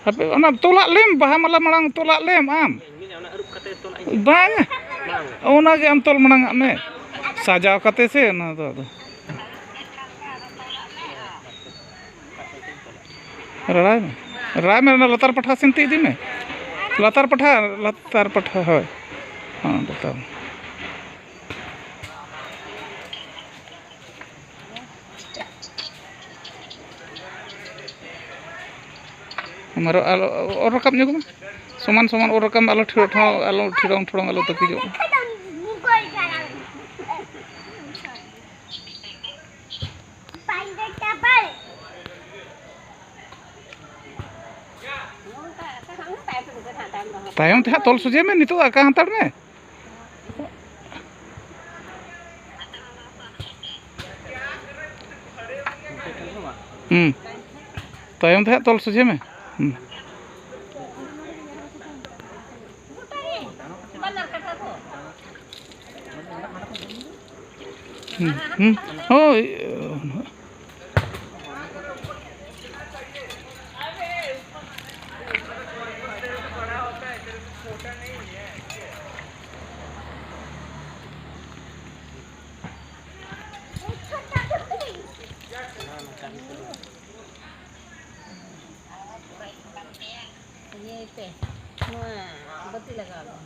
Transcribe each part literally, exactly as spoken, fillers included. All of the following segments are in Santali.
ᱦᱟᱯᱮ, ᱚᱱᱟ ᱛᱚᱞᱟᱜ ᱞᱮᱢ, ᱵᱟᱦᱟ ᱢᱟᱞᱟ ᱢᱟᱲᱟᱝ ᱛᱚᱞᱟᱜ ᱞᱮᱢ ᱟᱢ᱾ ᱵᱟᱝ, ᱚᱱᱟᱜᱮ ᱟᱢ ᱛᱚᱞ ᱢᱟᱲᱟᱝ ᱟᱜ ᱢᱮ, ᱥᱟᱡᱟᱣ ᱠᱟᱛᱮ ᱥᱮ ᱚᱱᱟ ᱫᱚ ᱟᱫᱚ᱾ ᱨᱟᱲᱟᱭ ᱢᱮ, ᱨᱟᱲᱟᱭ ᱢᱮ, ᱚᱱᱟ ᱞᱟᱛᱟᱨ ᱯᱟᱴᱷᱟ ᱥᱮᱱ ᱛᱮ ᱤᱫᱤ ᱢᱮ, ᱞᱟᱛᱟᱨ ᱯᱟᱴᱷᱟ, ᱞᱟᱛᱟᱨ ᱯᱟᱴᱷᱟ, ᱦᱳᱭ, ᱦᱚᱸ, ᱞᱟᱛᱟᱨ᱾ ᱟᱨᱚ ᱟᱞᱚ ᱚᱨ ᱨᱟᱠᱟᱵ ᱧᱚᱜ ᱢᱮ, ᱥᱚᱢᱟᱱ ᱥᱚᱢᱟᱱ ᱚᱨ ᱨᱟᱠᱟᱵ ᱢᱮ, ᱟᱞᱚ ᱴᱷᱤᱲᱚᱝ ᱴᱷᱚᱲᱚᱝ, ᱟᱞᱚ ᱴᱷᱤᱲᱚᱝ ᱴᱷᱚᱲᱚᱝ ᱟᱞᱚ ᱛᱟᱹᱠᱤᱡᱚᱜ ᱢᱟ᱾ ᱛᱟᱭᱚᱢ ᱛᱮ ᱦᱟᱸᱜ ᱛᱚᱞ ᱥᱚᱡᱷᱮ ᱢᱮ, ᱱᱤᱛᱚᱜ ᱟᱠᱟ ᱦᱟᱛᱟᱲ ᱢᱮ᱾ ᱦᱩᱸ᱾ ᱛᱟᱭᱚᱢ ᱛᱮ ᱦᱟᱸᱜ ᱛᱚᱞ ᱥᱚᱡᱷᱮ ᱢᱮ᱾ ᱦᱩᱸ᱾ ᱦᱩᱸ, ᱦᱩᱸ᱾ ᱦᱳᱭ᱾ ᱤᱭᱟᱹᱭ ᱯᱮ, ᱱᱚᱣᱟ ᱵᱟᱹᱛᱤ ᱞᱟᱜᱟᱣ ᱢᱮ᱾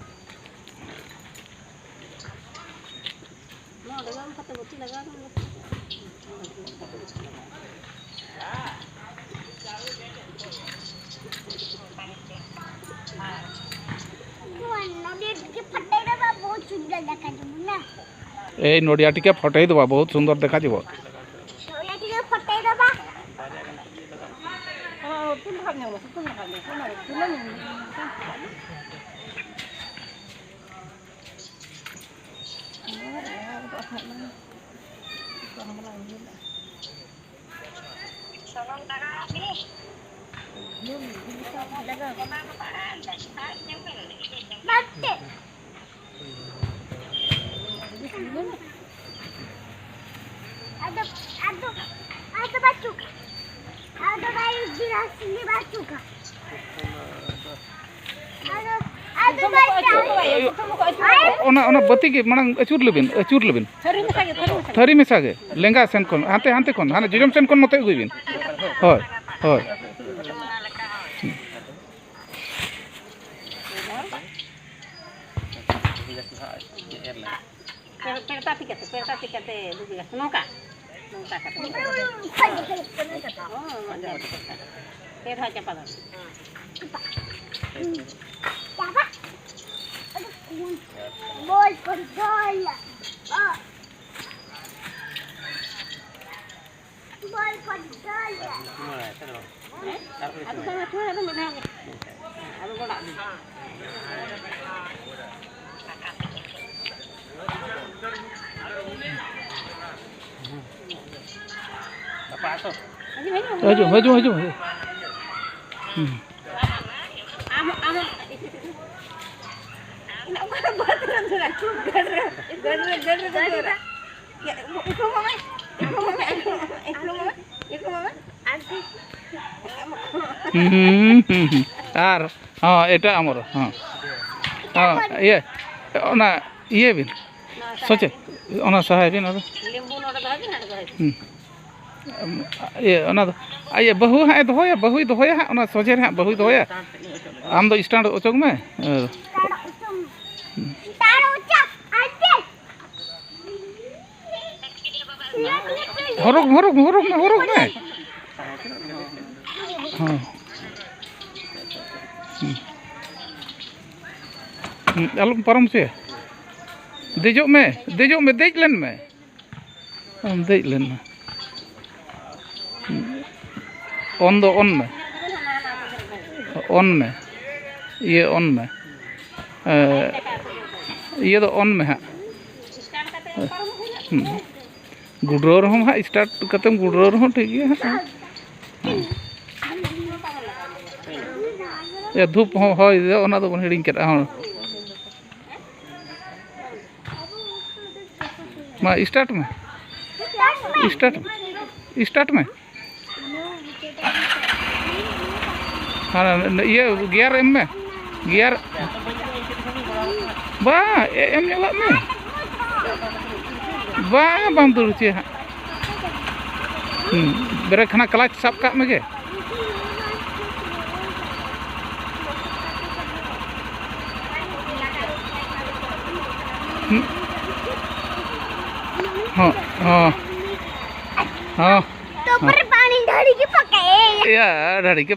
ᱱᱚᱣᱟ ᱞᱟᱜᱟᱣ ᱠᱟᱛᱮ ᱵᱟᱹᱛᱤ ᱞᱟᱜᱟᱣ ᱢᱮ᱾ ᱱᱚᱰᱮ ᱴᱤᱠᱤ ᱯᱷᱟᱴᱟᱭ ᱫᱚ ᱵᱟ, ᱵᱚᱦᱩᱛ ᱥᱩᱱᱫᱚᱨ ᱫᱮᱠᱷᱟ ᱡᱟᱵᱚ ᱱᱟ। ᱮᱭ ᱱᱚᱰᱤᱭᱟ ᱴᱤᱠᱤ ᱯᱷᱟᱴᱟᱭ ᱫᱚ ᱵᱟ, ᱵᱚᱦᱩᱛ ᱥᱩᱱᱫᱚᱨ ᱫᱮᱠᱷᱟ ᱡᱟᱵᱚ। ᱱᱚᱰᱮ ᱴᱤᱠᱤ ᱯᱷᱟᱴᱟᱭ ᱫᱚ ᱵᱟ। ᱟᱫᱚ, ᱟᱫᱚ, ᱟᱫᱚ ᱵᱟᱹᱪᱩᱜᱼᱟ᱾ ᱟᱫᱚ ᱵᱟᱭ ᱜᱤᱞᱟᱥ ᱜᱮ ᱵᱟᱹᱪᱩᱜᱼᱟ᱾ ᱚᱱᱟ, ᱚᱱᱟ ᱵᱟᱹᱛᱤ ᱜᱮ ᱢᱟᱲᱟᱝ ᱟᱹᱪᱩᱨ ᱞᱮᱵᱤᱱ, ᱟᱹᱪᱩᱨ ᱞᱮᱵᱤᱱ᱾ ᱛᱷᱟᱹᱨᱤ ᱢᱮᱥᱟ ᱜᱮ, ᱛᱷᱟᱹᱨᱤ ᱢᱮᱥᱟ ᱜᱮ᱾ ᱛᱷᱟᱹᱨᱤ ᱢᱮᱥᱟ ᱜᱮ, ᱞᱮᱸᱜᱟ ᱥᱮᱱ ᱠᱷᱚᱱ, ᱦᱟᱱᱛᱮ, ᱦᱟᱱᱛᱮ ᱠᱷᱚᱱ, ᱦᱟᱱᱮ ᱡᱚᱡᱚᱢ ᱥᱮᱱ ᱠᱷᱚᱱ ᱱᱚᱛᱮ ᱟᱹᱜᱩᱭ ᱵᱤᱱ᱾ ᱦᱳᱭ, ᱦᱳᱭ᱾ ᱯᱮ-, ᱯᱮᱲᱛᱟ ᱛᱤ ᱠᱟᱛᱮ, ᱯᱮᱲᱛᱟ ᱛᱤ ᱠᱟᱛᱮ ᱫᱩᱵᱤ ᱠᱟᱛᱮ, ᱱᱚᱝᱠᱟ, ᱱᱚᱝᱠᱟ ᱠᱟᱛᱮ᱾ ᱦᱚᱸ, ᱯᱮ ᱫᱷᱟᱣ ᱪᱟᱯᱟ ᱫᱚ᱾ ᱟᱫᱚ ᱵᱟᱝ ᱟᱹᱛᱩ ᱟᱫᱚ ᱢᱤᱫ ᱫᱷᱟᱣ ᱜᱮ᱾ ᱟᱫᱚ ᱜᱚᱰᱟᱜ ᱢᱮ᱾ ᱦᱤᱡᱩᱜ, ᱦᱤᱡᱩᱜ, ᱦᱤᱡᱩᱜ, ᱦᱤᱡᱩᱜ᱾ ᱦᱩᱸ᱾ ᱟᱢ, ᱟᱢ, ᱜᱟᱹᱰ ᱨᱮ, ᱜᱟᱹᱰ ᱨᱮ, ᱜᱟᱹᱰ ᱨᱮ, ᱜᱟᱹᱰ ᱨᱮ᱾ ᱦᱩᱸ, ᱦᱩᱸ, ᱦᱩᱸ᱾ ᱟᱨ ᱦᱚᱸ, ᱮᱴᱟᱜ ᱟᱢᱚᱨ, ᱦᱚᱸ᱾ ᱦᱚᱸ, ᱤᱭᱟᱹ, ᱚᱱᱟ ᱤᱭᱟᱹ ᱵᱤᱱ, ᱥᱚᱪᱮ, ᱚᱱᱟ ᱥᱟᱦᱟᱭ ᱵᱤᱱ, ᱟᱫᱚ᱾ ᱦᱩᱸ᱾ ᱤᱭᱟᱹ, ᱚᱱᱟ ᱫᱚ, ᱤᱭᱟᱹ, ᱵᱟᱹᱦᱩ ᱦᱟᱸᱜ ᱮ ᱫᱚᱦᱚᱭᱟ, ᱵᱟᱹᱦᱩᱭ ᱫᱚᱦᱚᱭᱟ ᱦᱟᱸᱜ, ᱚᱱᱟ ᱥᱚᱡᱷᱮ ᱨᱮ ᱦᱟᱸᱜ ᱵᱟᱹᱦᱩᱭ ᱫᱚᱦᱚᱭᱟ᱾ ᱟᱢ ᱫᱚ stand ᱚᱪᱚᱜ ᱢᱮ᱾ ᱦᱮᱸ᱾ ᱦᱚᱨᱚᱜ, ᱦᱚᱨᱚᱜ, ᱦᱚᱨᱚᱜ ᱢᱮ, ᱦᱚᱨᱚᱜ ᱢᱮ᱾ ᱦᱮᱸ᱾ ᱦᱮᱸ᱾ ᱦᱮᱸ, ᱟᱞᱚᱢ ᱯᱟᱨᱚᱢ ᱦᱚᱪᱚᱭᱟ᱾ ᱫᱮᱡᱚᱜ ᱢᱮ, ᱫᱮᱡᱚᱜ ᱢᱮ, ᱫᱮᱡ ᱞᱮᱱ ᱢᱮ᱾ ᱟᱢ ᱫᱮᱡ ᱞᱮᱱ ᱢᱮ᱾ On ᱫᱚ on ᱢᱮ᱾ On ᱢᱮ᱾ ᱤᱭᱟᱹ on ᱢᱮ᱾ ᱮ, ᱤᱭᱟᱹ ᱫᱚ on ᱢᱮ ᱦᱟᱸᱜ᱾ ᱦᱩᱸ᱾ ᱜᱩᱰᱨᱟᱹᱣ ᱨᱮᱦᱚᱸ ᱦᱟᱸᱜ, start ᱠᱟᱛᱮᱢ ᱜᱩᱰᱨᱟᱹᱣ ᱨᱮᱦᱚᱸ ᱴᱷᱤᱠ ᱜᱮᱭᱟ ᱦᱟᱸᱜ᱾ ᱮ, ᱫᱷᱩᱯ ᱦᱚᱸ, ᱦᱳᱭ, ᱚᱱᱟ ᱫᱚᱵᱚᱱ ᱦᱤᱲᱤᱧ ᱠᱮᱫᱟ, ᱦᱚᱸ᱾ ᱢᱟ, start ᱢᱮ᱾ Start, start ᱢᱮ᱾ ᱟᱨ ᱤᱭᱟᱹ ᱜᱤᱭᱟᱨ ᱮᱢ ᱢᱮ, ᱜᱤᱭᱟᱨ᱾ ᱵᱟᱝ, ᱮ-, ᱮᱢ ᱧᱚᱜᱟᱜ ᱢᱮ᱾ ᱵᱟᱝ, ᱵᱟᱢ ᱫᱟᱹᱲ ᱦᱚᱪᱚᱭᱟ ᱦᱟᱸᱜ᱾ ᱦᱩᱸ, ᱵᱨᱮᱠ ᱠᱷᱟᱱᱟ ᱠᱞᱟᱪ ᱥᱟᱵ ᱠᱟᱜ ᱢᱮᱜᱮ᱾ ᱦᱩᱸ᱾ ᱦᱚᱸ, ᱦᱚᱸ, ᱦᱚᱸ᱾ तो पर पानी ढाड़ी के पकाए। या, ढाड़ी के